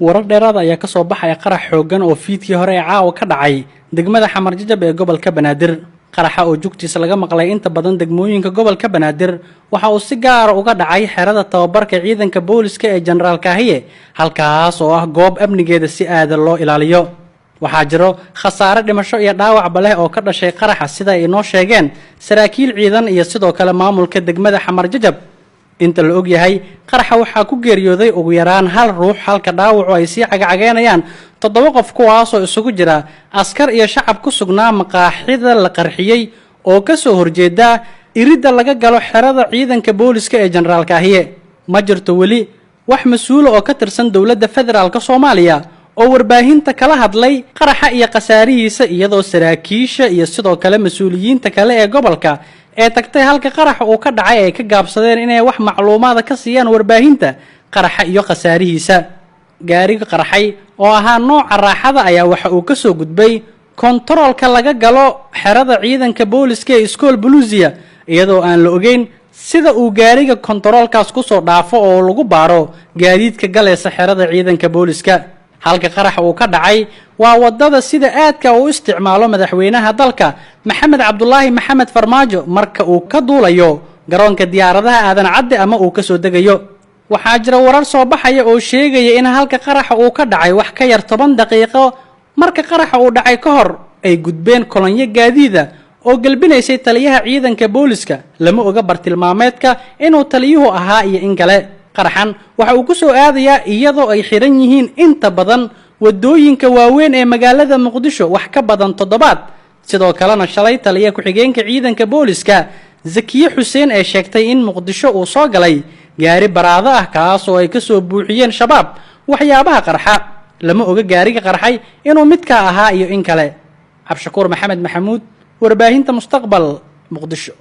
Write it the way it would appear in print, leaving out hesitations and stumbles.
Warar dheeraada ayaa ka soo baxaya qarax xooggan oo fiidkii hore ee caawa ka dhacay degmada Xamar Jajab ee gobolka Banaadir. Qaraxa oo jugtiisa laga maqlay inta badan degmooyinka gobolka Banaadir waxa uu si gaara uga dhacay xerada tababarka ciidanka booliska ee Jenaraal Kaahiye, halkaas oo ah goob amnigeeda si aada loo ilaaliyo. Waxaa jiro khasaare dhimasho iyo dhaawacba leh oo ka dhashay qaraxa, sida ay inoo sheegeen saraakiil ciidan iyo sidoo kale maamulka degmada Xamar Jajab. Inta la og yahay, qaraxa waxaa ku geeriyooday ugu yaraan hal ruux, halka dhaawacu ay sii cagacagaynayaan 7 qof, kuwaasoo isugu jira askar iyo shacab ku sugnaa maqaaxida la qarxiyey oo ka soo horjeeda iridda laga galo xerada ciidanka booliska ee Jenaraal Kaahiye. Ma jirto weli wax mas-uula oo ka tirsan dowladda federaalka Soomaaliya oo warbaahinta kala hadlay qaraxa iyo khasaarihiisa, iyadoo saraakiisha iyo sidoo kale mas-uuliyiinta kale ee gobolka ee tagtay halka qaraxa uu ka dhacay ay ka gaabsadeen inay wax macluumaada ka siiyaan warbaahinta qaraxa iyo khasaarihiisa. Gaariga qarxay oo ahaa nooca raaxada ayaa waxa uu ka soo gudbay kontaroolka laga galo xerada ciidanka booliska ee Iskool Buluusiya, iyadoo aan la ogeyn sida uu gaariga kontaroolkaas kusoo dhaafo oo lagu baaro gaadiidka galaysa xerada ciidanka booliska. Halka qaraxa uu ka dhacay waa wadada sida aadka uu isticmaalo madaxweynaha dalka Maxamed Cabdulaahi Maxamed Farmaajo marka uu ka duulayo garoonka diyaaradaha Aadan Cadde ama uu kasoo degayo. Waxaa jira warar soo baxaya oo sheegaya in halka qaraxa uu ka dhacay wax ka yar 10 daqiiqo marka qaraxa uu dhacay ka hor ay gudbeen kolonyo gaadiida oo gelbinaysay taliyaha ciidanka booliska. Lama oga bartilmaameedka inuu taliyuhu ahaa iyo in kale. Qaraxan waxa uu ku soo aadayaa iyadoo ay xiran yihiin inta badan wadooyinka waaweyn ee magaalada Muqdisho wax ka badan toddobaad. Sidoo kalena shalay taliya ku-xigeenka ciidanka booliska Zakiye Xuseen ee sheegtay in Muqdisho uu soo galay gaari baraado ah kaas oo ay ka soo buuxiyeen shabaab waxyaabaha qarxa. Lama oga gaariga qarxay inuu midkaa ahaa iyo in kale. Cabdishakuur Maxamed Maxamuud, warbaahinta Mustaqbal, Muqdisho.